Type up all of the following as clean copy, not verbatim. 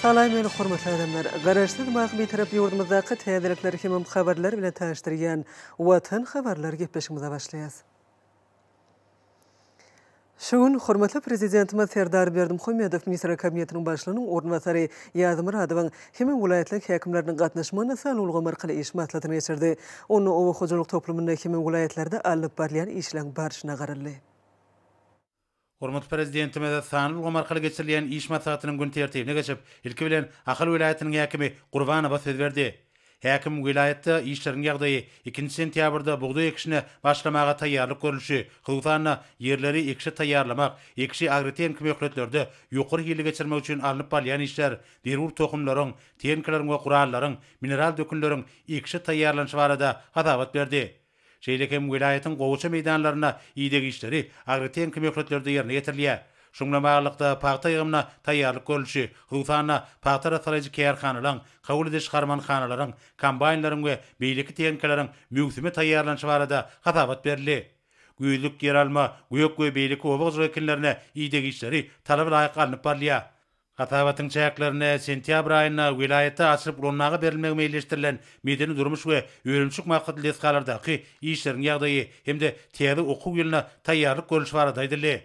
Salam meni hormatly adamlar! Garaşsyz baky Bitarap ýurdumyzdaky täzelikler hemem habarlar bilen tanyşdyrýan Watan habarlar gepleşigimize başlaýas. Şu gün hormatly Prezidentimiz Serdar Berdimuhamedow Ministrler Kabinetiniň Başlygynyň orunbasary Ýazy Myradowyň hemem welaýatlaryň häkimleriniň gatnaşmagynda sanly ulgam arkaly iş maslahatyny geçirdi. Onda oba hojalyk toplumynda hemem welaýatlarda alnyp barylýan işleň barşyna garaldy. Hormatly Prezidentimiz sanly ulgam arkaly geçirilýän iş maslahatynyň gün tertibine geçip, ilki bilen Ahal welaýatynyň häkimi Gurbanowa söz berdi. Häkim welaýatda işleriň ýagdaýy, ikinji sentýabrda bugdaý ekişine başlamaga taýýarlyk görlüşi, hususan-da, ýerleri ekişe taýýarlamak, ekişi agrotehniki möhletlerde ýokary hilli geçirmek üçin alnyp barylýan işler, zerur tohumlaryň, tehnikalaryň we gurallaryň, mineral dökünleriň ekişe taýýarlanyşy barada hasabat berdi. Şeýle hem welaýatyň gowaça meýdanlarynda ideg işleri agrotehniki möhletlerde ýerine ýetirilýär. Şunuň bilen baglylykda, pagta ýygymyna taýýarlyk görlüşi, hususan-da, pagta arassalaýjy kärhanalaryň, kabul ediş harmanhanalaryň, kombaýnlaryň we beýleki tehnikalaryň möwsüme taýýarlanyşy barada hasabat berildi. Güýzlük ýeralma, gök we beýleki oba hojalyk ekinlerine ideg işleri talaba laýyk alnyp barylýar. Hasabatyň çäklerinde sentýabr aýynda welaýatda açylyp ulanmaga berilmegi meýilleşdirilen medeni-durmuş we önümçilik maksatly desgalardaky işleriň ýagdaýy hem-de täze okuw ýylyna taýýarlyk görlüşi barada aýdyldy.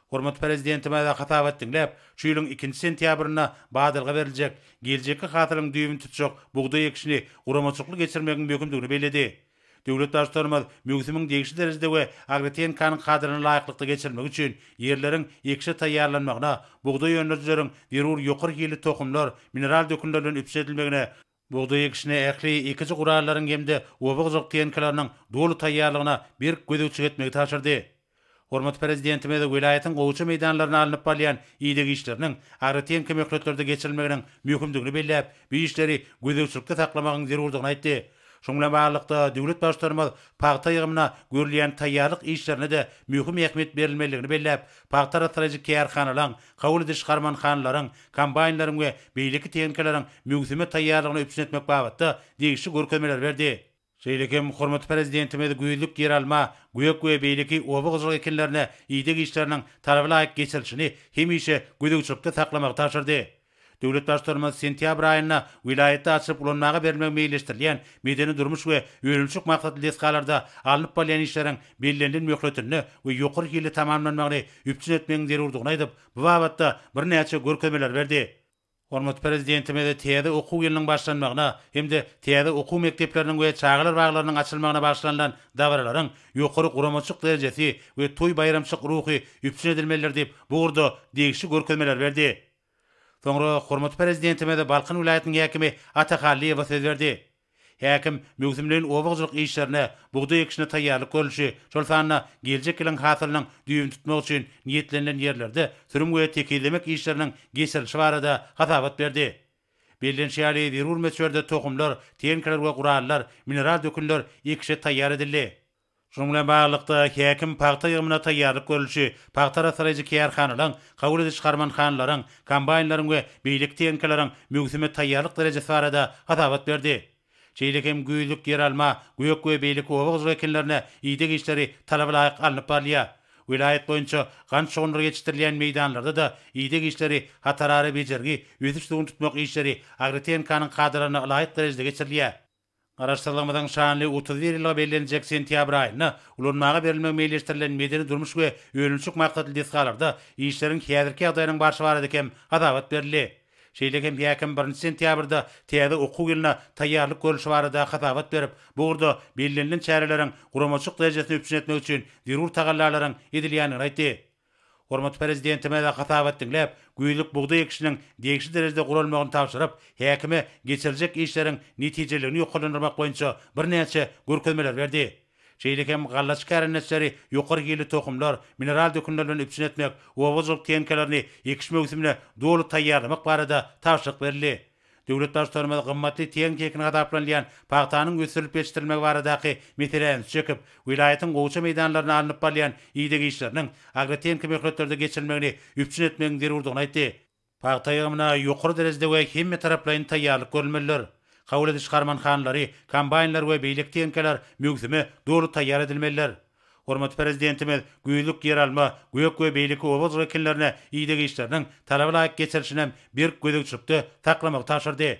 Hormatly Prezidentimiz hasabat diňläp, şu ýylyň ikinji sentýabrynda badalga beriljek, geljekki hasylyň düýbüni tutjak bugdaý ekişini guramaçylykly geçirmegiň möhümdigini belledi. Döwlet Baştutanymyz möwsümiň degişli derejede we agrotehnikaň kadalaryna laýyklykda geçirilmegi üçin ýerleriň ekişe taýýarlanmagyna, bugdaý öndürijileriň zerur ýokary hilli tohumlar, mineral dökünler bilen üpjün edilmegine, bugdaý ekişine ähli ekiji gurallaryň hem-de oba hojalyk tehnikalarynyň doly taýýarlygyna berk gözegçilik etmegi tabşyrdy. Hormatly Prezidentimiz welaýatyň gowaça meýdanlarynda alnyp barylýan ideg işleriniň agrotehniki möhletlerde geçirilmeginiň möhümdigini belläp, bu işleri gözegçilikde saklamagyň zerurdygyny aýtdy. Şunuň bilen baglylykda, döwlet Baştutanymyz pagta ýygymyna görülýän taýýarlyk işlerine-de möhüm ähmiýet berilmelidigini belläp, pagta arassalaýjy kärhanalaryň, kabul ediş harmanhanalaryň, kombaýnlaryň we beýleki tehnikalaryň möwsüme taýýarlygyny üpjün etmek babatda degişli görkezmeleri berdi. Şeýle hem hormatly Prezidentimiz güýzlük ýeralma, gök we beýleki oba hojalyk ekinlerine ideg işleriniň talaba laýyk geçirilişini hemişe gözegçilikde saklamagy tabşyrdy. Döwlet Baştutanymyz sentýabr aýynda welaýatda açylyp ulanmaga berilmegi meýilleşdirilýän medeni-durmuş we önümçilik maksatly desgalarda alnyp barylýan işleriň bellenilen möhletinde we ýokary hilli tamamlanmagyny üpjün etmegiň zerurdygyny aýdyp, bu babatda birnäçe görkezmeleri berdi. Hormatly Prezidentimiz täze okuw ýylynyň başlanmagyna hem-de täze okuw mekdepleriniň we çagalar baglarynyň açylmagyna bagyşlanylan dabaralaryň ýokary guramaçylyk derejesi we toý-baýramçylyk ruhy üpjün edilmelidir diýip, bu ugurda degişli görkezmeleri berdi. Soňra hormatly Prezidentimiz Balkan welaýatynyň häkimi Ata Hallyýewe söz berdi. Häkim möwsümleýin oba hojalyk işlerine, bugdaý ekişine taýýarlyk görlüşi, şol sanda geljek ýylyň hasylynyň düýbüni tutmak üçin niýetlenilen ýerlerde sürüm we tekizlemek işleriniň geçirilişi barada hasabat berdi. Bellenişi ýaly, zerur möçberde tohumlar, tehnikalar we gurallar, mineral dökünler ekişe taýýar edildi. Şunuň bilen baglylykda, häkim pagta ýygymyna taýýarlyk görlüşi, pagta arassalaýjy kärhanalaryň, kabul ediş harmanhanalaryň, kombaýnlaryň we beýleki tehnikalaryň möwsüme taýýarlyk derejesi barada hasabat berdi. Şeýle hem güýzlük ýeralma, gök we beýleki oba hojalyk ekinlerine ideg işleri talaba laýyk alnyp barylýar. Welaýat boýunça gant şugundyry ýetişdirilýän meýdanlarda-da ideg işleri hatarara bejergi, ösüş suwuny tutmak işleri agrotehnikanyň kadalaryna ylaýyk derejede geçirilýär. Garaşsyzlygymyzyň şanly 31 ýyllygy bellenjek sentýabr aýynda ulanmaga berilmegi meýilleşdirilen medeni-durmuş we önümçilik maksatly desgalarda işleriň häzirki ýagdaýynyň barşy barada hem hasabat berildi. Şeýle hem häkim birinji sentýabrda täze okuw ýylyna taýýarlyk görlüşi barada hasabat berip, bu ugurda bellenilen çäreleriň guramaçylyk derejesini üpjün etmek üçin zerur tagallalaryň edilýändigini aýtdy. Hormatly Prezidentimiz hasabat diňläp, güýzlük bugdaý ekişiniň degişli derejede guralmagyny tabşyryp, häkime geçiriljek işleriň netijeliligini ýokarlandyrmak boýunça birnäçe görkezmeleri berdi. Şeýle hem gallaçy kärendeçileri ýokary hilli tohumlar, mineral dökünler bilen üpjün etmek, oba hojalyk tehnikalaryny ekiş möwsümine doly taýýarlamak barada tabşyryk berildi. Döwlet Baştutanymyz gymmatly tehniki ekin hasaplanylýan pagtanyň ösdürilip ýetişdirilmegi baradaky meselä ünsi çekip, welaýatyň gowaça meýdanlarynda alnyp barylýan ideg işleriniň agrotehniki möhletlerde geçirilmegini üpjün etmegiň zerurdygyny aýtdy. Pagta ýygymyna ýokary derejede we hemmetaraplaýyn taýýarlyk görülmelidir. Kabul ediş harmanhanalary, kombaýnlar we beýleki tehnikalar möwsüme doly taýýar edilmelidir. Hormatly Prezidentimiz güýzlük ýeralma, gök we beýleki oba hojalyk ekinlerine ideg işleriniň talaba laýyk geçirilişinem berk gözegçilikde saklamagy tabşyrdy.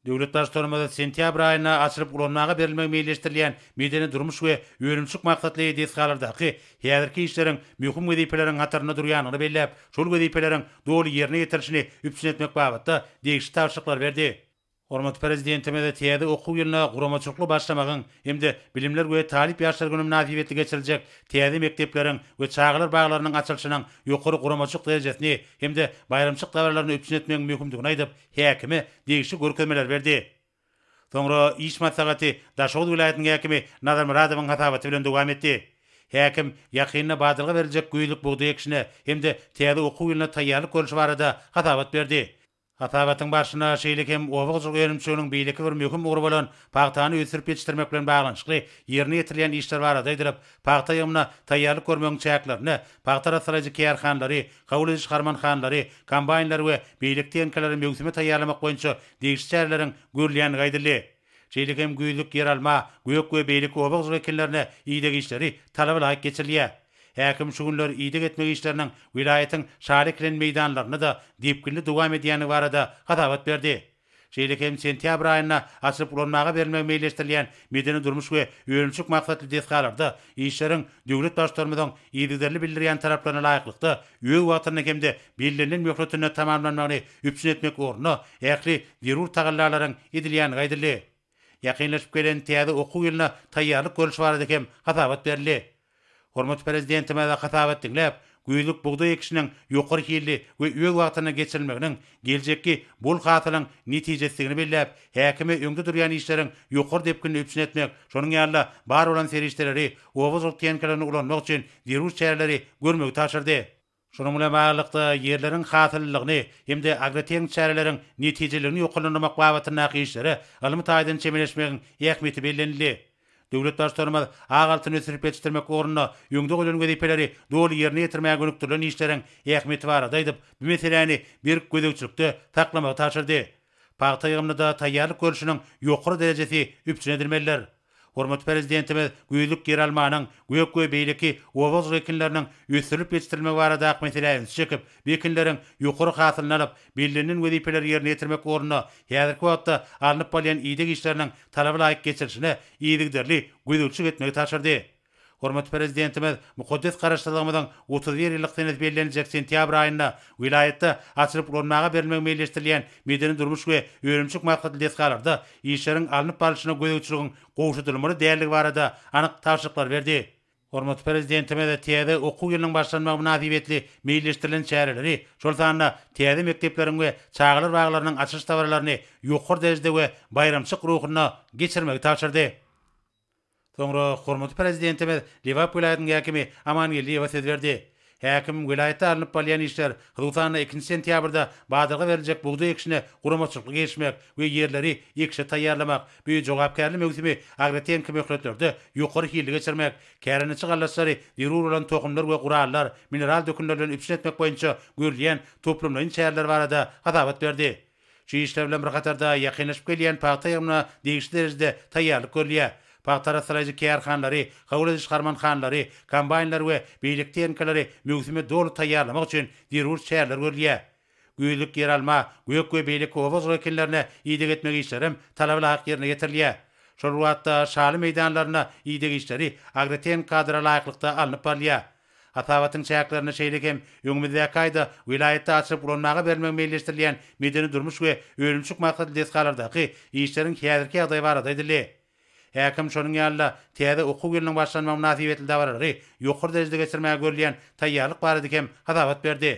Döwlet Baştutanymyz sentýabr aýynda açylyp ulanmaga berilmegi meýilleşdirilýän medeni-durmuş we önümçilik maksatly desgalardaky häzirki işleriň möhüm wezipeleriň hatarynda durýandygyny belläp, şol wezipeleriň doly ýerine ýetirilişini üpjün etmek babatda degişli tabşyryklary berdi. Hormatly Prezidentimiz täze okuw ýylyna guramaçylykly başlamagyň hem-de Bilimler we talyp ýaşlar güni mynasybetli geçiriljek täze mekdepleriň we çagalar baglarynyň açylyşynyň ýokary guramaçylyk derejesini hem-de baýramçylyk dabaralaryny üpjün etmegiň möhümdigini aýdyp, häkime degişli görkezmeleri berdi. Soňra iş maslahaty Daşoguz welaýatynyň häkimi Nazar Myradowyň hasabaty bilen dowam etdi. Häkim ýakynda badalga beriljek güýzlük bugdaý ekişine hem-de täze okuw ýylyna taýýarlyk görlüşi barada hasabat berdi. Hasabatyň barşynda şeýle hem oba hojalyk önümçiliginiň beýleki bir möhüm ugry bolan pagtany ösdürip ýetişdirmek bilen baglanyşykly ýerine ýetirilýän işler barada aýdylyp, pagta ýygymyna taýýarlyk görmegiň çäklerinde pagta arassalaýjy kärhanalary, kabul ediş harmanhanalary, kombaýnlary we beýleki tehnikalary möwsüme taýýarlamak boýunça degişli çäreleriň görülýändigi aýdyldy. Şeýle hem güýzlük ýeralma, gök we beýleki oba hojalyk ekinlerine ideg işleri talaba laýyk geçirilýär. Häkim şu günler ideg etmek işleriniň welaýatyň şaly ekilen meýdanlarynda-da depginli dowam edýändigi barada hasabat berdi. Şeýle hem sentýabr aýynda açylyp ulanmaga berilmegi meýilleşdirilýän medeni-durmuş we önümçilik maksatly desgalarda işleriň döwlet Baştutanymyzyň yzygiderli bildirýän talaplaryna laýyklykda öz wagtynda hem-de bellenilen möhletinde tamamlanmagyny üpjün etmek ugrunda ähli zerur tagallalaryň edilýändigi aýdyldy. Ýakynlaşyp gelen täze okuw ýylyna taýýarlyk görlüşi barada hem hasabat berildi. Hormatly Prezidentimiz hasabat diňläp, güýzlük bugdaý ekişiniň ýokary hilli we öz wagtynda geçirilmeginiň geljekki bol hasylyň netijesidigini belläp, häkime öňde durýan işleriň ýokary depginini üpjün etmek, şonuň ýaly-da bar bolan serişdeleri oba hojalyk tehnikalaryny ulanmak üçin zerur çäreleri görmegi tabşyrdy. Şunuň bilen baglylykda, ýerleriň hasyllylygyny hem-de agrotehniki çäreleriň netijeliligini ýokarlandyrmak babatyndaky işlere ylmy taýdan çemeleşmegiň ähmiýeti bellenildi. Döwlet Baştutanymyz ak altyny ösdürip ýetişdirmek ugrunda öňde goýlan wezipeleri doly ýerine ýetirmäge gönükdirilen işleriň ähmiýeti barada aýdyp, bu meseläni berk gözegçilikde saklamagy tabşyrdy. Pagta ýygymyna-da taýýarlyk görlüşiniň ýokary derejesi üpjün edilmelidir. Hormatly Prezidentimiz güýzlük ýeralmanyň, gök we beýleki oba hojalyk ekinleriniň ösdürilip ýetişdirilmegi baradaky meselä ünsi çekip, bu ekinleriň ýokary hasylyny alyp, bellenilen wezipeleri ýerine ýetirmek ugrunda häzirki wagtda alnyp barylýan ideg işleriniň talaba laýyk geçirilişine yzygiderli gözegçilik etmegi tabşyrdy. Hormatly Prezidentimiz mukaddes Garaşsyzlygymyzyň 31 ýyllyk senesi belleniljek sentýabr aýynda welaýatda açylyp ulanmaga berilmegi meýilleşdirilýän medeni-durmuş we önümçilik maksatly desgalarda işleriň alnyp barlyşyna gözegçiligiň gowşadylmaly däldigi barada anyk tabşyryklary berdi. Hormatly Prezidentimiz täze okuw ýylynyň başlanmagy mynasybetli meýilleşdirilen çäreleri, şol sanda täze mekdepleriň we çagalar baglarynyň açylyş dabaralaryny ýokary derejede we baýramçylyk ruhunda geçirmegi tabşyrdy. Soňra hormatly Prezidentimiz Lebap welaýatynyň häkimi Amangeldiýewe söz berdi. Häkim welaýatda alnyp barylýan işler, hususan-da ikinji sentýabrda badalga beriljek bugdaý ekişine guramaçylykly girişmek we ýerleri ekişe taýýarlamak, bu jogapkärli möwsümi agrotehniki möhletlerde ýokary hilli geçirmek, kärendeçi gallaçlary zerur bolan tohumlar we gurallar, mineral dökünler bilen üpjün etmek boýunça görülýän toplumlaýyn çäreler barada hasabat berdi. Şu işler bilen bir hatarda ýakynlaşyp gelýän pagta ýygymyna degişli derejede taýýarlyk görülýär. Pagta arassalaýjy kärhanalary, kabul ediş harmanhanalary, kombaýnlary we beýleki tehnikalary möwsüme doly taýýarlamak üçin zerur çäreler görülýär. Güýzlük ýeralma, gök we beýleki oba hojalyk ekinlerine ideg etmek işlerem talaba laýyk ýerine ýetirilýär. Şol bir wagtda şaly meýdanlarynda ideg işleri agrotehniki kadalara laýyklykda alnyp barylýar. Hasabatyň çäklerinde şeýle hem öňümizdäki aýda welaýatda açylyp ulanmaga berilmegi meýilleşdirilýän medeni-durmuş we önümçilik maksatly desgalardaky işleriň häzirki ýagdaýy barada aýdyldy. Häkim şonuň ýaly-da täze okuw ýylynyň başlanmagy mynasybetli dabaralary ýokary derejede geçirmäge görülýän taýýarlyk barada hem hasabat berdi.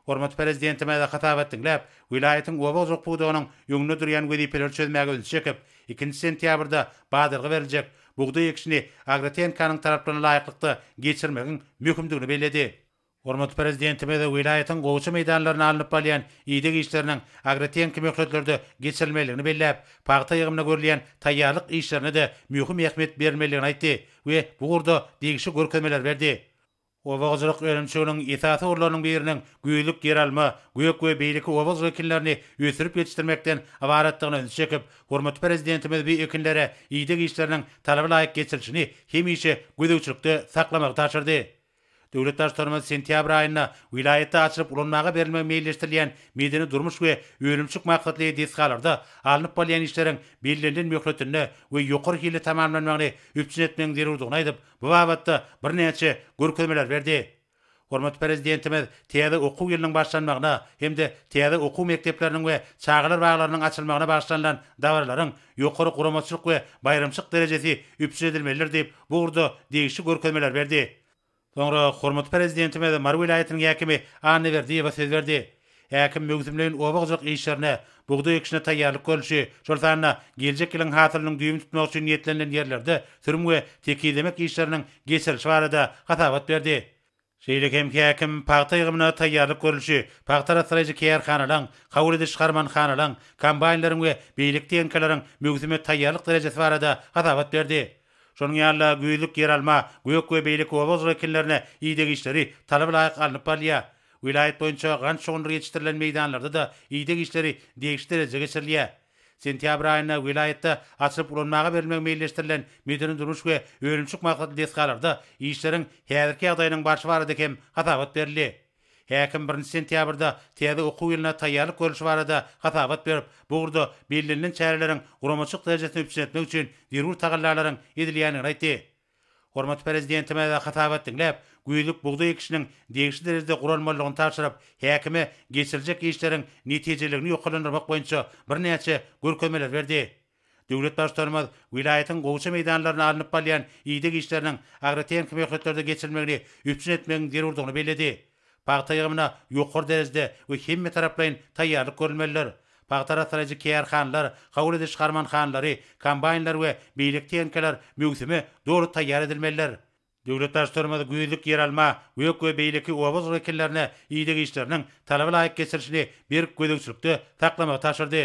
Hormatly Prezidentimiz hasabat diňläp, welaýatyň oba hojalyk pudagynyň öňünde durýan wezipeleri çözmäge ünsi çekip, ikinji sentýabrda badalga beriljek bugdaý ekişini agrotehnikanyň talaplaryna laýyklykda geçirmegiň möhümdigini belledi. Hormatly Prezidentimiz welaýatyň gowaça meýdanlarynda alnyp barylýan ideg işleriniň agrotehniki möhletlerde geçirilmelidigini belläp, pagta ýygymyna görülýän taýýarlyk işlerine-de möhüm ähmiýet berilmelidigini aýtdy we bu ugurda degişli görkezmeleri berdi. Oba hojalyk önümçiliginiň esasy ugurlarynyň biriniň güýzlük ýeralma, gök we beýleki oba hojalyk ekinlerini ösdürip ýetişdirmekden ybaratdygyna ünsi çekip, hormatly Prezidentimiz bu ekinlere ideg işleriniň talaba laýyk geçirilişini hemişe gözegçilikde saklamagy tabşyrdy. Döwlet Baştutanymyz sentýabr aýynda welaýatda açylyp ulanmaga berilmegi meýilleşdirilýän medeni-durmuş we önümçilik maksatly desgalarda alnyp barylýan işleriň bellenilen möhletinde we ýokary hilli tamamlanmagyny üpjün etmegiň zerurdygyny aýdyp, bu babatda birnäçe görkezmeleri berdi. Hormatly Prezidentimiz täze okuw ýylynyň başlanmagyna hem-de täze okuw mekdepleriniň we çagalar baglarynyň açylmagyna bagyşlanylan dabaralaryň ýokary guramaçylyk we baýramçylyk derejesi üpjün edilmelidir diýip, bu ugurda degişli görkezmeleri berdi. Soňra hormatly Prezidentimiz Mary welaýatynyň häkimi Annaberdiýewe söz berdi. Häkim möwsümleýin oba hojalyk işlerine, bugdaý ekişine taýýarlyk görlüşi, şol sanda geljek ýylyň hasylynyň düýbüni tutmak üçin niýetlenilen ýerlerde sürüm we tekizlemek işleriniň geçirilişi barada hasabat berdi. Şeýle hem häkim pagta ýygymyna taýýarlyk görlüşi, pagta arassalaýjy kärhanalaryň, kabul ediş harmanhanalaryň, kombaýnlaryň we beýleki tehnikalaryň möwsüme taýýarlyk derejesi barada hasabat berdi. Şonuň ýaly-da, güýzlük ýeralma, gök we beýleki oba hojalyk ekinlerine ideg işleri talaba laýyk alnyp barylýar. Welaýat boýunça gant şugundyry ýetişdirilen meýdanlarda-da ideg işleri degişli derejede geçirilýär. Sentýabr aýynda welaýatda açylyp ulanmaga berilmegi meýilleşdirilen medeni-durmuş we önümçilik maksatly desgalarda işleriň häzirki ýagdaýynyň barşy barada hem hasabat berildi. Häkim birinji sentýabrda täze okuw ýylyna taýýarlyk görlüşi barada hasabat berip, bu ugurda bellenilen çäreleriň guramaçylyk derejesini üpjün etmek üçin zerur tagallalaryň edilýändigini aýtdy. Hormatly Prezidentimiz hasabat diňläp, güýzlük bugdaý ekişiniň degişli derejede guralmalydygyny tabşyryp, häkime geçiriljek işleriň netijeliligini ýokarlandyrmak boýunça birnäçe görkezmeleri berdi. Döwlet Baştutanymyz welaýatyň gowaça meýdanlarynda alnyp barylýan ideg işleriniň agrotehniki möhletlerde geçirilmegini üpjün etmegiň zerurdygyny belledi. Pagta ýygymyna ýokary derejede we hemmetaraplaýyn taýýarlyk görülmelidir. Pagta arassalaýjy kärhanalar, kabul ediş harmanhanalary, kombaýnlar we beýleki tehnikalar möwsüme doly taýýar edilmelidir. Döwlet Baştutanymyz güýzlük ýeralma, gök we beýleki oba hojalyk ekinlerine ideg işleriniň talaba laýyk geçirilişini berk gözegçilikde saklamagy tabşyrdy.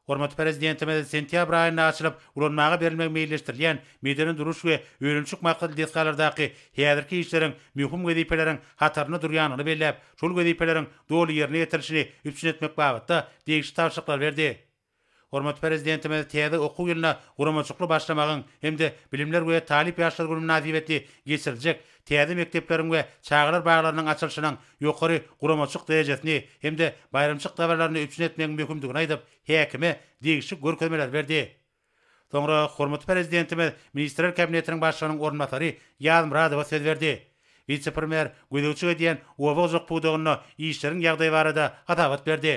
Hormatly Prezidentimiz sentýabr aýynda açylyp, ulanmaga berilmegi meýilleşdirilýän medeni-durmuş we önümçilik maksatly desgalardaky häzirki işleriň möhüm wezipeleriň hatarynda durýandygyny belläp, şol wezipeleriň doly ýerine ýetirilişini üpjün etmek babatda degişli tabşyryklary berdi. Hormatly Prezidentimiz täze okuw ýylyna guramaçylykly başlamagyň hem-de Bilimler we talyp ýaşlar güni mynasybetli geçiriljek täze mekdepleriň we çagalar baglarynyň açylyşynyň ýokary guramaçylyk derejesini hem-de baýramçylyk dabaralaryny üpjün etmegiň möhümdigini aýdyp, häkime degişli görkezmeleri berdi. Soňra hormatly Prezidentimiz Ministrler Kabinetiniň Başlygynyň orunbasary Ýazmyradowa söz berdi. Wise-premýer gözegçilik edýän oba hojalyk pudagynda işleriň ýagdaýy barada hasabat berdi.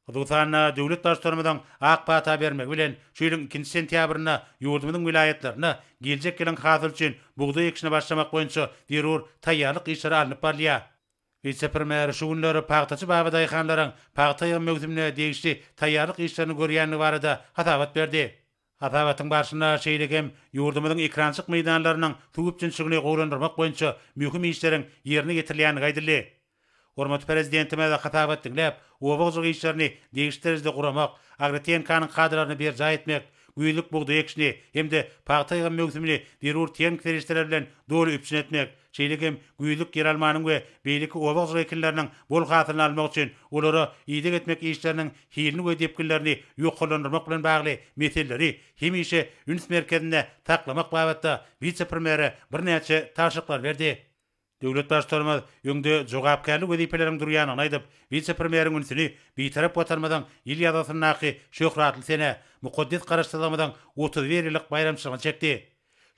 Hususan-da, döwlet Baştutanymyzyň ak pata bermegi bilen, şu ýylyň ikinji sentýabrynda ýurdumyzyň welaýatlarynda geljek ýylyň hasyly üçin bugdaý ekişine başlamak boýunça zerur taýýarlyk işleri alnyp barylýar. Wise-premýer şu günler pagtaçy babadaýhanlaryň pagta ýygym möwsümine degişli taýýarlyk işlerini görýändigi barada hasabat berdi. Hasabatyň barşynda şeýle hem ýurdumyzyň ekrançyk meýdanlarynyň suw üpjünçiligini gowulandyrmak boýunça möhüm işleriň ýerine ýetirilýändigi aýdyldy. Hormatly Prezidentimiz hasabat diňläp, oba hojalyk işlerini degişli derejede guramak, agrotehnikanyň kadalaryny berjaý etmek, güýzlük bugdaý ekişini hem-de pagta ýygym möwsümini zerur tehniki serişdeler bilen doly üpjün etmek, Şeýle hem güýzlük ýeralmanyň we beýleki oba hojalyk ekinleriniň bol hasylyny almak üçin olara ideg etmek işleriniň hilini we depginlerini ýokarlandyrmak bilen bagly meseleleri hemişe üns merkezinde saklamak babatda wise-premýere birnäçe tabşyryklary berdi. Döwlet Baştutanymyz öňde jogapkärli wezipeleriň durýandygyny aýdyp, wise-premýeriň ünsüni Bitarap Watanymyzyň ýyl ýazgysyndaky şöhratly senä, mukaddes Garaşsyzlygymyzyň 31 ýyllyk baýramçylygyna çekdi.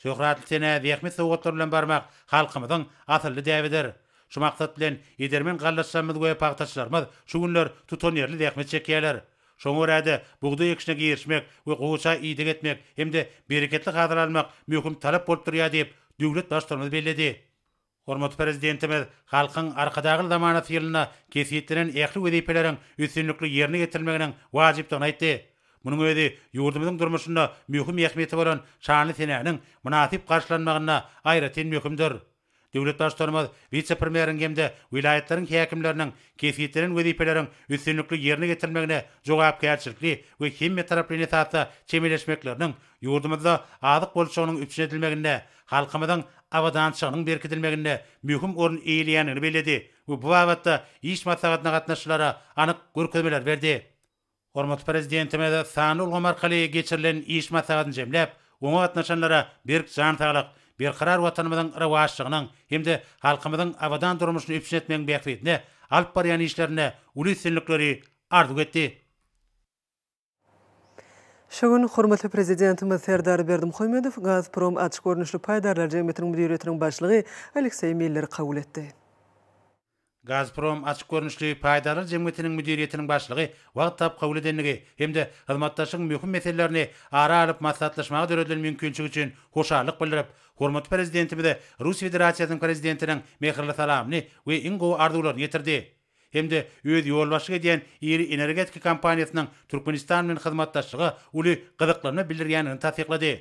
Şöhratly senä zähmet sowgatlary bilen barmak halkymyzyň asylly däbidir. Şu maksat bilen, edermen gallaçlarymyz we pagtaçylarymyz şu günler tutanýerli zähmet çekýärler. Şoňa görä-de, bugdaý ekişine girişmek we gowaça ideg etmek hem-de bereketli hasyl almak möhüm talap bolup durýar diýip, döwlet Baştutanymyz belledi. Hormatly Prezidentimiz Halkyň Arkadagly zamanasy ýylynda kesgitlenen ähli wezipeleriň üstünlikli ýerine ýetirilmeginiň wajypdygyny aýtdy. Munuň özi ýurdumyzyň durmuşynda möhüm ähmiýeti bolan şanly senäniň mynasyp garşylanmagynda aýratyn möhümdir. Döwlet Baştutanymyz wise-premýeriň hem-de welaýatlaryň häkimleriniň kesgitlenen wezipeleriň üstünlikli ýerine ýetirilmegine jogapkärçilikli we hemmetaraplaýyn esasda çemeleşmekleriniň ýurdumyzda azyk bolçulygynyň üpjün edilmeginde, halkymyzyň abadançylygynyň berkidilmeginde möhüm orun eýeleýändigini belledi we bu babatda iş maslahatyna gatnaşyjylara anyk görkezmeleri berdi. Hormatly Prezidentimiz sanly ulgam arkaly geçirilen iş maslahatyny jemläp, oňa gatnaşanlara berk jan saglyk, berkarar Watanymyzyň rowaçlygynyň hem-de halkymyzyň abadan durmuşyny üpjün etmegiň bähbidine alyp barýan işlerinde uly üstünlikleri arzuw etdi. Şu gün hormatly Prezidentimiz Serdar Berdimuhamedow Gazprom açyk görnüşli paýdarlar jemgyýetiniň müdiriýetiniň başlygy Alekseý Milleri kabul etdi. Gazprom açyk görnüşli paýdarlar jemgyýetiniň müdiriýetiniň başlygy wagt tapyp kabul edendigi hem-de hyzmatdaşlygyň möhüm meselelerini ara alyp maslahatlaşmaga döredilen mümkinçilik üçin hoşallyk bildirip, hormatly Prezidentimize Russiýa Federasiýasynyň Prezidentiniň mähirli salamyny we iň gowy arzuwlaryny ýetirdi hem-de öz ýolbaşçylyk edýän iri energetika kompaniýasynyň Türkmenistan bilen hyzmatdaşlyga uly gyzyklanma bildirýändigini tassyklady.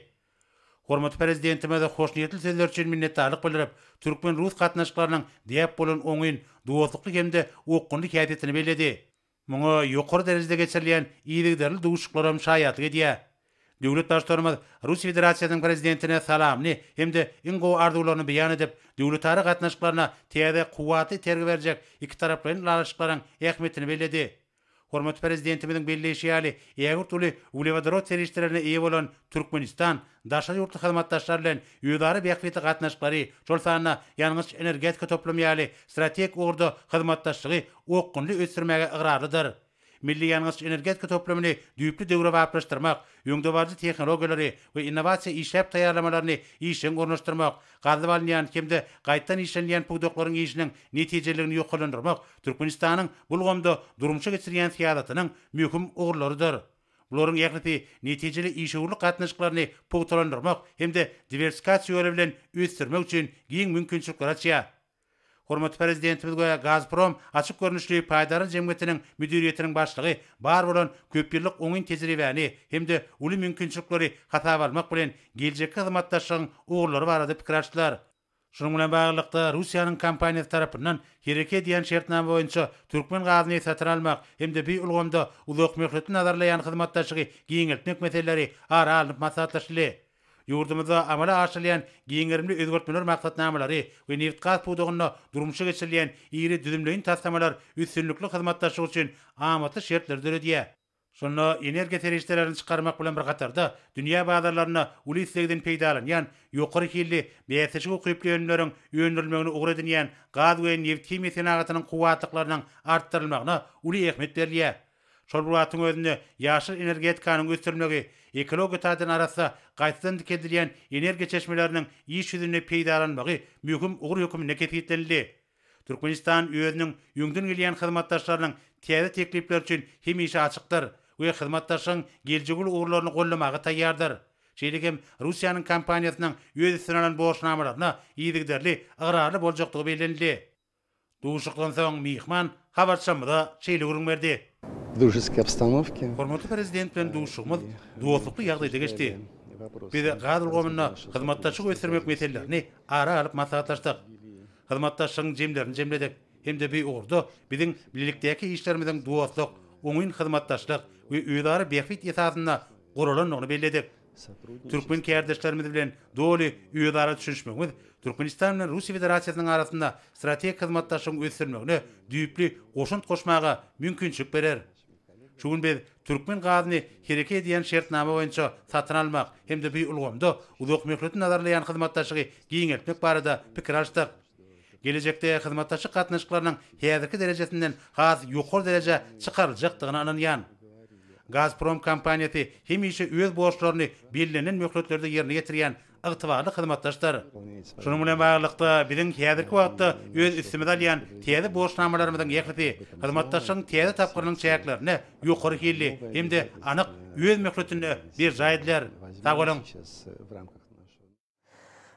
Hormatly Prezidentimize hoşniýetli sözleri üçin minnetdarlyk bildirip, türkmen-rus gatnaşyklarynyň däp bolan oňyn, dostlukly hem-de okgunly häsiýetini belledi. Muňa ýokary derejede geçirilýän yzygiderli duşuşyklaram şaýatlyk edýär. Döwlet Baştutanymyz Russiýa Federasiýasynyň Prezidentine salamyny hem-de iň gowy arzuwlaryny beýan edip, döwletara gatnaşyklaryna täze kuwwatly itergi berjek ikitaraplaýyn ylalaşyklaryň ähmiýetini belledi. Hormatly Prezidentimiziň belleýşi ýaly, ägirt uly uglewodorod serişdelerine eýe bolan Türkmenistan daşary ýurtly hyzmatdaşlar bilen özara bähbitli gatnaşyklary, şol sanda ýangyç-energetika toplumy ýaly strategik ugurda hyzmatdaşlygy okgunly ösdürmäge ygrarlydyr. Milli ýangyç-energetika toplumyny düýpli döwrebaplaşdyrmak, öňdebaryjy tehnologiýalary we innowasiýa işläp taýýarlamalaryny işjeň ornaşdyrmak, gazylyp alynýan hem-de gaýtadan işlenilýän pudaklaryň işiniň netijeliligini ýokarlandyrmak Türkmenistanyň bu ulgamda durmuşa geçirýän syýasatynyň möhüm ugurlarydyr. Bularyň ählisi netijeli işewürlik gatnaşyklaryny pugtalandyrmak hem-de diwersifikasiýa ýoly bilen ösdürmek üçin giň mümkinçilikleri açýar. Hormatly Prezidentimiz we Gazprom açyk görnüşli paýdarlar jemgyýetiniň müdiriýetiniň başlygy bar bolan köpýyllyk oňyn tejribäni hem-de uly mümkinçilikleri hasaba almak bilen, geljekki hyzmatdaşlygyň ugurlary barada pikir alşdylar. Şunuň bilen baglylykda, Russiýanyň kompaniýasy tarapyndan hereket edýän şertnama boýunça türkmen gazyny satyn almak hem-de bu ulgamda uzakmöhletli nazarlaýan hyzmatdaşlygy giňeltmek meseleleri ara alnyp maslahatlaşyldy. Ýurdumyzda amala aşyrylýan giň gerimli özgertmeler maksatnamalary we nebitgaz pudagynda durmuşa geçirilýän iri düzümleýin taslamalar üstünlikli hyzmatdaşlyk üçin amatly şertleri döredýär. Şunda energiýa serişdelerini çykarmak bilen bir hatarda, dünýä bazarlarynda uly islegden peýdalanýan ýokary hilli, bäsleşige ukyply önümleriň öndürilmegini ugur edinýän gaz we nebithimiýa senagatynyň kuwwatlyklarynyň artdyrylmagyna uly ähmiýet berilýär. Şol bir wagtyň özünde ýaşyl energetikanyň ösdürilmegi, ekologiýa taýdan arassa, gaýtadan dikeldilýän energiýa çeşmeleriniň iş ýüzünde peýdalanylmagy möhüm ugur hökmünde kesgitlenildi. Türkmenistan özüniň öňden gelýän hyzmatdaşlarynyň täze teklipleri üçin hemişe açykdyr we hyzmatdaşlygyň geljegi uly ugurlaryny goldamaga taýýardyr. Şeýle hem Russiýanyň kompaniýasynyň öz üstüne alan borçnamalaryna yzygiderli ygrarly boljakdygy bellenildi. Duşuşykdan soň myhman habarçymyza şeýle gürrüň berdi. Družeskiý obstanowke. Hormatly Prezident bilen duşuşygymyz dostlukly ýagdaýda geçdi. Biz gaz ulgamynda hyzmatdaşlygy ösdürmek meselelerini ara alyp maslahatlaşdyk. Hyzmatdaşlygyň jemlerini jemledik hem-de bu ugurda biziň bilelikdäki işlerimiziň dostluk, oňyn hyzmatdaşlyk we özara bähbit esasynda guralandygyny belledik. Türkmen kärdeşlerimiz bilen doly özara düşünişmegimiz Türkmenistan bilen Russiýa Federasiýasynyň arasynda strategik hyzmatdaşlygyň ösdürilmegine düýpli goşant goşmaga mümkinçilik berer. Şu gün biz türkmen gazyny hereket edýän şertnama boýunça satyn almak hem-de bu ulgamda uzakmöhletli nazarlaýan hyzmatdaşlygy giňeltmek barada pikir alyşdyk. Gelejekde hyzmatdaşlyk gatnaşyklarynyň häzirki derejesinden has ýokary derejä çykaryljakdygyna ynanýan. Gazprom kompaniýasy hemişe öz borçlaryny bellenilen möhletlerde ýerine ýetirýän ygtybarly hyzmatdaşdyr. Şunuň bilen baglylykda, biziň häzirki wagtda öz üstümize alýan täze borçnamalarymyzyň ählisi hyzmatdaşlygyň täze tapgyrynyň çäklerinde ýokary hilli hem-de anyk öz möhletinde berjaý ediler. Sag boluň!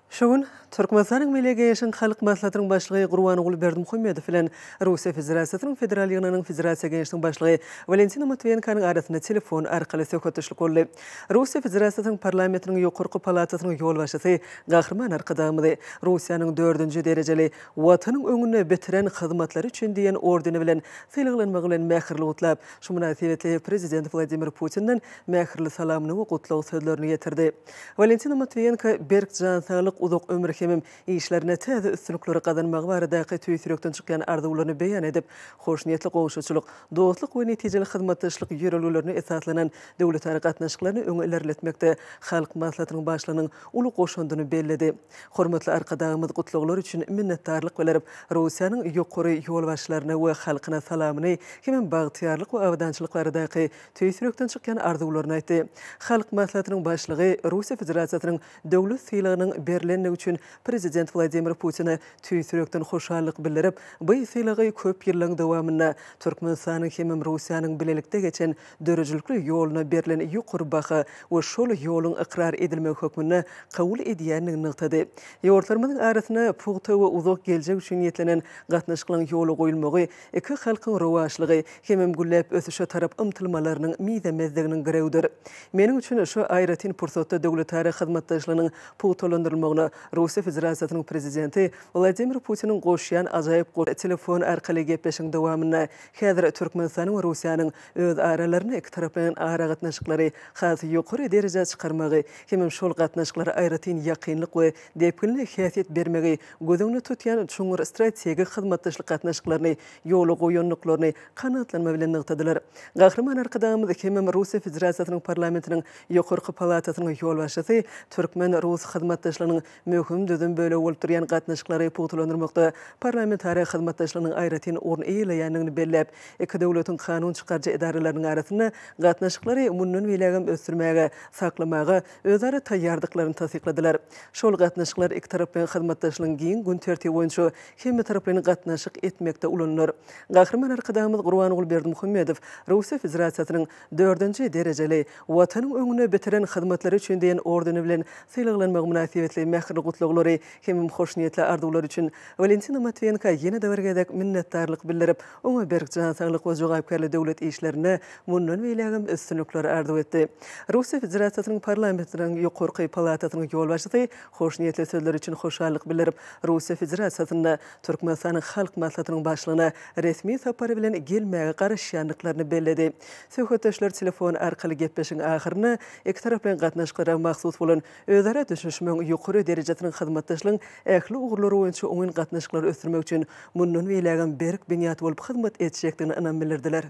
Şu gün Türkmenistanyň Milli Geňeşiniň Halk Maslahatynyň Başlygy Gurbanguly Berdimuhamedow bilen Russiýa Federasiýasynyň Federal Ýygnagynyň Federasiýa Geňeşiniň Başlygy Walentina Matwiýenkonyň arasynda telefon arkaly söhbetdeşlik boldy. Russiýa Federasiýasynyň Parlamentiniň ýokarky palatasynyň ýolbaşçysy Gahryman Arkadagymyzy Russiýanyň dördünji derejeli Watanyň öňünde bitiren hyzmatlary üçin diýen ordeni bilen sylaglanmagy bilen mähirli gutlap, şu mynasybetli Prezident Wladimir Putinden mähirli salamyny we gutlag sözlerini ýetirdi. Walentina Matwiýenko berk jan saglyk, uzak ömür hemem işlerinde täze üstünlikleri gazanmagy baradaky tüýs ýürekden çykýan arzuwlaryny beýan edip, hoşniýetli goňşuçylyk, dostluk we netijeli hyzmatdaşlyk ýörelgelerine esaslanan döwletara gatnaşyklaryny öňe ilerletmekde Halk Maslahatynyň Başlygynyň uly goşandyny belledi. Hormatly Arkadagymyz gutlaglar üçin minnetdarlyk bildirip, Russiýanyň ýokary ýolbaşçylaryna we halkyna salamyny hemem bagtyýarlyk we abadançylyk baradaky tüýs ýürekden çykýan arzuwlaryny aýtdy. Halk Maslahatynyň Başlygy Russiýa Federasiýasynyň döwlet sylagynyň berlendigi üçin Prezident Wladimir Putine tüýs ýürekden hoşallyk bildirip, bu sylagy köp ýyllaryň dowamynda Türkmenistanyň hemem Russiýanyň bilelikde geçen döredijilikli ýoluna berlen ýokary baha we şol ýoluň ykrar edilmegi hökmünde kabul edýändigini nygtady. Ýurtlarymyzyň arasynda pugta we uzak geljek üçin niýetlenen gatnaşyklaryň ýola goýulmagy iki halkyň rowaçlygy hemem gülläp ösüşe tarap ymtylmalarynyň mizemezliginiň girewidir. Meniň üçin şu aýratyn pursatda döwletara hyzmatdaşlygynyň pugtalandyrylmagyna Russiýa Federasiýasynyň Prezidenti Wladimir Putiniň goşýan ajaýyp Telefon arkaly gepleşigiň dowamynda häzir Türkmenistanyň we Russiýanyň öz aralarynda ikitaraplaýyn aragatnaşyklary has ýokary derejä çykarmagy hemem şol gatnaşyklara aýratyn ýakynlyk we depginli häsiýet bermegi göz öňünde tutýan çuňňur strategik hyzmatdaşlyk gatnaşyklaryny ýola goýandyklaryny kanagatlanma bilen nygtadylar. Gahryman Arkadagymyz hemem Russiýa Federasiýasynyň Parlamentiniň ýokarky palatasynyň ýolbaşçysy türkmen-rus hyzmatdaşlygynyň möhüm düzüm bölegi bolup durýan gatnaşyklary pugtalandyrmakda parlamentara hyzmatdaşlygynyň aýratyn orun eýeleýändigini belläp, iki döwletiň kanun çykaryjy edaralarynyň arasynda gatnaşyklary mundan beýlägem ösdürmäge, saklamaga özara taýýardyklaryny tassykladylar. Şol gatnaşyklar ikitaraplaýyn hyzmatdaşlygyň giň gün tertibi boýunça hemmetaraplaýyn gatnaşyk etmekde ulanylar. Gahryman Arkadagymyz Gurbanguly Berdimuhamedow Russiýa Federasiýasynyň dördünji derejeli Watanyň öňünde bitiren hyzmatlary üçin diýen ordeni bilen sylaglanmagy mynasybetli mähirli gutlaglary hemem hoşniýetli arzuwlary üçin Walentina Matwiýenko ýene-de bir gezek minnetdarlyk bildirip, oňa berk jan saglyk we jogapkärli döwlet işlerinde mundan beýlägem üstünlikler arzuw etdi. Russiýa Federasiýasynyň Parlamentiniň ýokarky palatasynyň ýolbaşçysy hoşniýetli sözleri üçin hoşallyk bildirip, Russiýa Federasiýasynda Türkmenistanyň Halk Maslahatynyň Başlygyna resmi sapary bilen gelmäge garaşýandyklaryny belledi. Söhbetdeşler telefon arkaly gepleşigiň ahyrynda ikitaraplaýyn gatnaşyklara mahsus bolan özara düşünişmegiň ýokary derejesiniň hyzmatdaşlygyň ähli ugurlary boýunça oňyn gatnaşyklary ösdürmek üçin mundan beýlägem berk binýat bolup hyzmat etjekdigine ynam bildirdiler.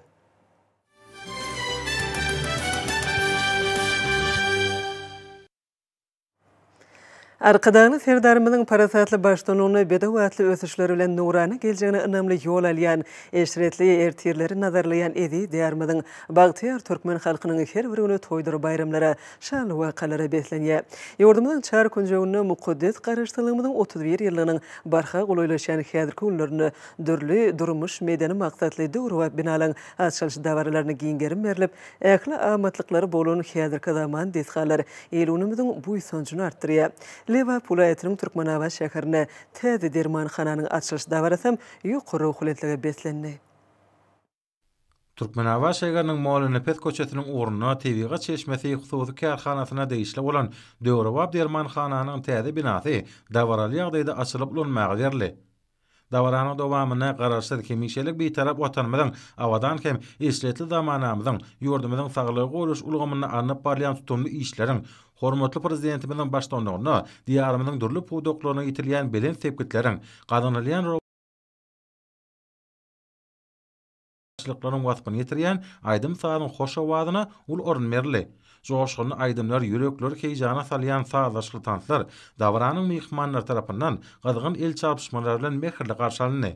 Arkadagly Serdarymyzyň parasatly baştutanlygynda bedew atly ösüşleri bilen nurana geljegine ynamly ýol alýan, eşretli ertirleri nazarlaýan eziz Diýarymyzyň bagtyýar türkmen halkynyň her bir güni toýdur baýramlara, şanly wakalara beslenýär. Ýurdumyzyň çar künjeginde mukaddes Garaşsyzlygymyzyň 31 ýyllygynyň barha golaýlaşýan häzirki günlerinde dürli durmuş-medeni maksatly döwrebap binalaryň açylyş dabaralaryna giň gerim berlip, Ähli amatlyklary bolan häzirki zaman desgalar il-günümiziň buýsanjyny artdyrýar. Lebap welaýatynyň Türkmenabat şäherinde täze dermanhananyň açylyş dabarasam ýokary ruhubelentlige beslendi. Türkmenabat şägeriniň Mollanepes köçesiniň ugrunda Tebigat çeşmesi hususy kärhanasyna degişli bolan döwrebap dermanhananyň täze binasy dabaraly ýagdaýda açylyp ulanmaga berildi. Dabaranyň dowamynda Garaşsyz, hemişelik Bitarap Watanymyzyň, abadan hem eşretli zamanamyzyň, ýurdumyzyň saglygy goraýyş ulgamynda alnyp barylýan tutumly işleriň, hormatly Prezidentimiziň baştutanlygynda Diýarymyzyň dürli pudaklarynda ýetilýän belent sepgitleriň, gazanylýan rowaçlyklaryň waspyny ýetirýän aýdym-sazyň hoş owazyna uly orun berildi. Joşgunly aýdymlar, ýürekleri heýjana salýan sazlaşykly tanslar dabaranyň myhmanlary tarapyndan gyzgyn el çarpyşmalar bilen mähirli garşy alyndy.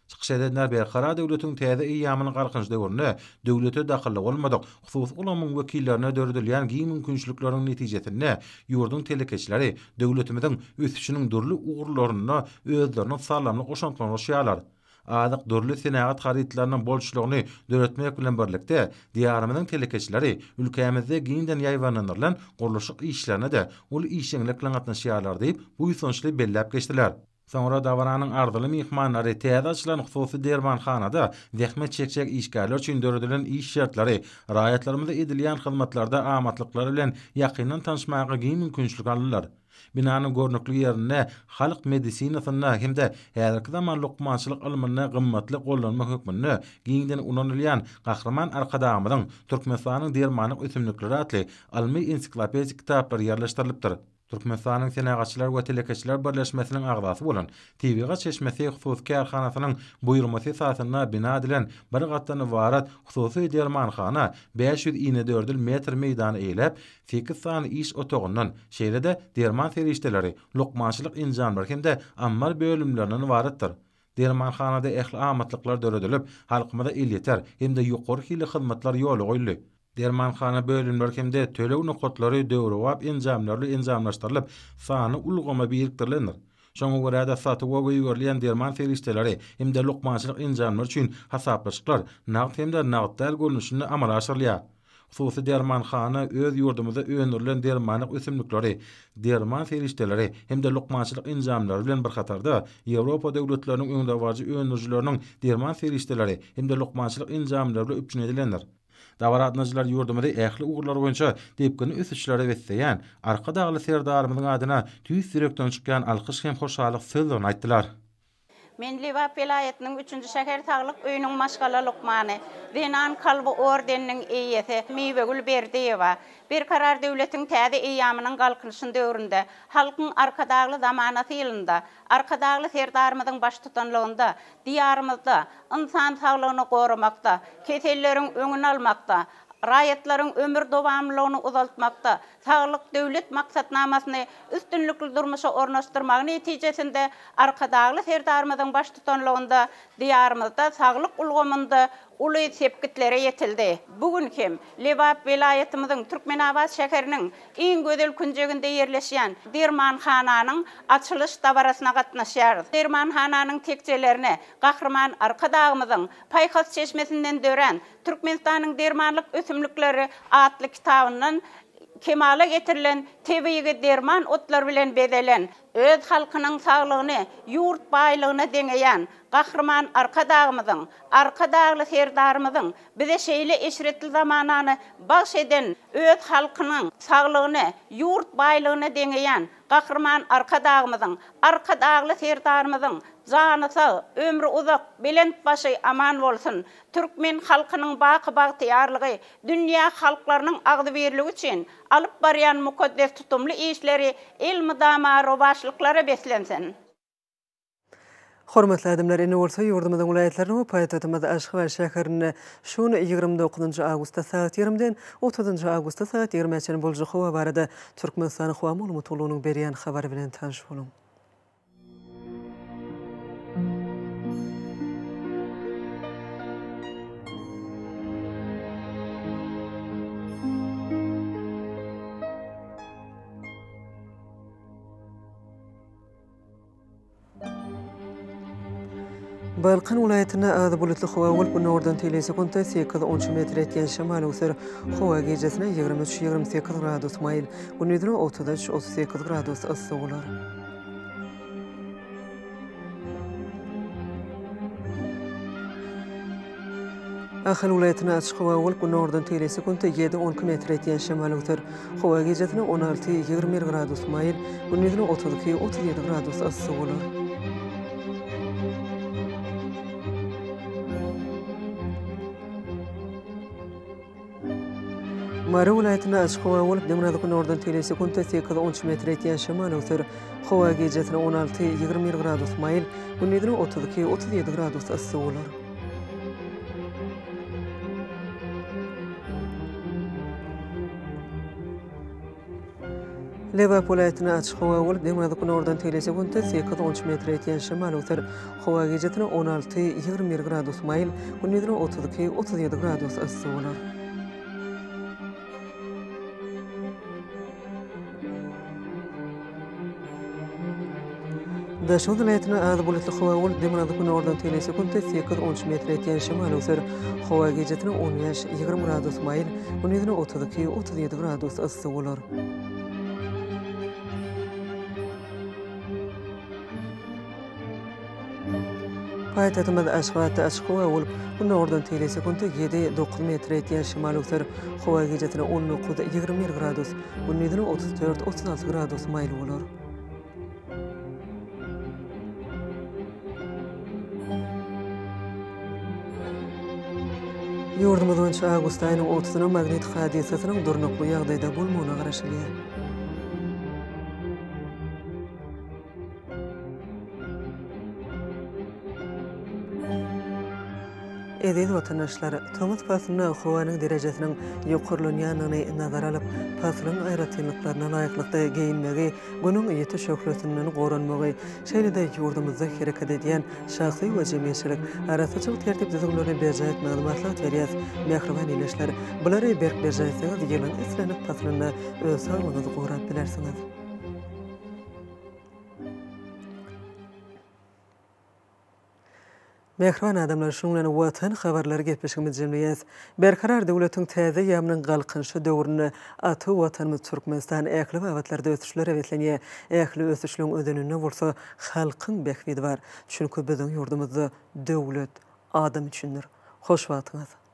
Çykyş edenler Berkarar döwletiň täze eýýamynyň Galkynyş döwründe döwlete dahylly bolmadyk hususy ulgamyň wekillerine döredilýän giň mümkinçilikleriň netijesinde ýurduň telekeçileri döwletimiziň ösüşiniň dürli ugurlarynda özleriniň saldamly goşantlaryny goşýarlar. Azyk dürli senagat harytlarynyň bolçulygyny döretmek bilen birlikde, Diýarymyzyň telekeçileri ülkämizde giňden ýaýbaňlandyrylan gurluşyk işlerine-de uly işjeňlik bilen gatnaşýarlar diýip, buýsançly belläp geçdiler. Soňra dabaranyň arzyly myhmanlary täze açylan hususy dermanhanada zähmet çekjek işgärler üçin döredilen iş şertleri, raýatlarymyza edilýän hyzmatlarda amatlyklary bilen ýakyndan tanyşmaga giň mümkinçilik aldylar. Binanyň görnükli ýerinde halk medisinasynda hem-de häzirki zaman lukmançylyk ylmynda gymmatly gollanma hökmünde giňden ulanylýan Gahryman Arkadagymyzyň Türkmenistanyň dermanlyk ösümlikleri atly ylmy-ensiklopedik kitaplary ýerleşdirilipdir. Türkmenistanyň Senagatçylar we telekeçiler birleşmesiniň agzasy bolan Tebigat çeşmesi hususy kärhanasynyň buýurmasy esasynda bina edilen bir gatdan ybarat hususy dermanhana 500 inedördül metr meýdany eýeläp, sekiz sany iş otagyndan, şeýle-de derman serişdeleri, lukmançylyk enjamlary hem-de ammar bölümlerinden ybaratdyr. Dermanhanada ähli amatlyklar döredilip, halkymyza elýeter hem-de ýokary hilli hyzmatlar ýola goýuldy. Dermanhana bölümleri hem-de töleg nokatlary döwrebap enjamlar bilen enjamlaşdyrylyp, sanly ulgama birikdirilendir. Şoňa görä-de, satuwa goýberilýän derman serişdeleri hem-de lukmançylyk enjamlary üçin hasaplaşyklar nagt hem-de nagt däl görnüşinde amala aşyrylýar. Hususy dermanhana öz ýurdumyzda öndürilen dermanlyk ösümlikleri, derman serişdeleri hem-de lukmançylyk enjamlary bilen bir hatarda, Ýewropa döwletleriniň öňdebaryjy öndürijileriniň derman serişdeleri hem-de lukmançylyk enjamlary bilen üpjün edilendir. Dabara gatnaşyjylar ýurdumyzy ähli ugurlar boýunça depginli ösüşlere besleýän Arkadagly Serdarymyzyň adyna tüýs ýürekden çykýan alkyş hem hoşallyk sözlerini aýtdylar. Men Lebap welaýatynyň üçünji şäher saglyk öýüniň maşgala lukmany, Zenan kalby ordeniniň eýesi Miwegül Berdiýewa. Berkarar döwletiň täze eýýamynyň Galkynyşy döwründe, Halkyň Arkadagly zamanasy ýylynda Arkadagly Serdarymyzyň baştutanlygynda Diýarymyzda ynsan saglygyny goramakda, keselleriň öňüni almakda, raýatlaryň ömür dowamlylygyny uzaltmakda Saglyk Döwlet maksatnamasyny üstünlikli durmuşa ornaşdyrmagy netijesinde Arkadagly Serdarymyzyň baştutanlygynda Diýarymyzda saglyk ulgamynda uly sepgitlere ýetildi. Bu gün hem Lebap welaýatymyzyň Türkmenabat şäheriniň iň gözel künjeginde ýerleşýän dermanhananyň açylyş dabarasyna gatnaşýarys. Dermanhananyň tekjelerine Gahryman Arkadagymyzyň paýhas çeşmesinden dörän Türkmenistanyň dermanlyk ösümlikleri atly kitabyndan kemala getirilen tebigy derman otlary bilen bezelen, öz halkynyň saglygyny ýurt baýlygyna deňeýän Gahryman Arkadagymyzyň, Arkadagly Serdarymyzyň bize şeýle eşretli zamanany bagş eden, öz halkynyň saglygyny ýurt baýlygyna deňeýän Gahryman Arkadagymyzyň, Arkadagly Serdarymyzyň jany sag, ömri uzak, belent başy aman bolsun! Türkmen halkynyň baky bagtyýarlygy, dünýä halklarynyň agzybirligi üçin alyp barýan mukaddes tutumly işleri elmydama rowaçlyklara beslensin! Hormatly adamlar, indi bolsa ýurdumyzyň welaýatlarynda we paýtagtymyz Aşgabat şäherinde şu gün 29 awgustda sagat ýigrimden otuzynjy awgustda sagat ýigrimä çenli boljak howa barada Türkmenistanyň Howa maglumat gullugynyň berýän habary bilen tanyş boluň. Balkan welaýatynda az bulutly howa bolup, günordan teýle sekuntda sekiz-on üç metr etýän şemal öwser. Howa gijesine 23, 28 gradus maýyl, gündizine 33, 38 gradus yssy bolar. Ahal welaýatynda açyk howa bolup, günordan teýle sekuntda ýedi, 12 metr etýän şemal öwser. Howa gijesine 16, 21 gradus maýyl, gündizine 32, 37 gradus yssy bolar. Mary welaýatynda açyk howa bolup, demirgazyk-günordan teýle sekuntda sekiz-on üç metre ýetýän şemal öwser. Howa gijesine 16, 21 gradus maýyl, gündizine 32, 37 gradus yssy bolar. Lebap welaýatynda açyk howa bolup, demirgazyk-günordan teýle sekuntda sekiz-on üç metre ýetýän şemal öwser. Howa gijesine 16, 21 gradus maýyl, gündizine 32, 37 gradus yssy bolar. Daşoguz welaýatynda az bulutly howa bolup, demirgazyk-günordan tegelek sekuntda sekiz-on üç metre ýetýän şemal öwser. Howa gijesine on bäş, 20 gradus maýyl, gündizine 32, 37 gradus yssy bolar. Paýtagtymyz Aşgabatda açyk howa bolup, günordan tegelek sekuntda ýedi, dokuz metre ýetýän şemal öwser. Howa gijesine 19, 21 gradus, gündizine 34, 36 gradus maýyl bolar. Ýurdumyz boýunça awgust aýynyň otuzyna magnit hadysasynyň durnukly ýagdaýda bolmagyna garaşylýar. Eziz watandaşlar, tomus paslynda howanyň derejesiniň ýokarlanýandygyny nazara alyp, paslyň aýratynlyklaryna laýyklykda geýinmegi, Günüň ýiti şöhlesinden goranmagy, şeýle-de ýurdumyzda hereket edýän şahsy we jemgyýetçilik arassaçylyk tertip-düzgünlerini berjaý etmegiňizi maslahat berýäris. Mähriban ildeşler, bulary berk berjaý etseňiz, ýylyň islendik paslynda öz saglygyňyzy gorap bilersiňiz. Mähriban adamlar, şunuň bilen Watan habarlary gepleşigimizi jemleýäs. Berkarar döwletiň täze eýýamynyň Galkynyşy döwründe ata Watanymyz Türkmenistan ähli babatlarda ösüşlere beslenýär. Ähli ösüşleň özeninde bolsa halkyň bähbidi bar. Çünki biziň ýurdumyzda döwlet adam üçindir. Hoş wagtyňyz!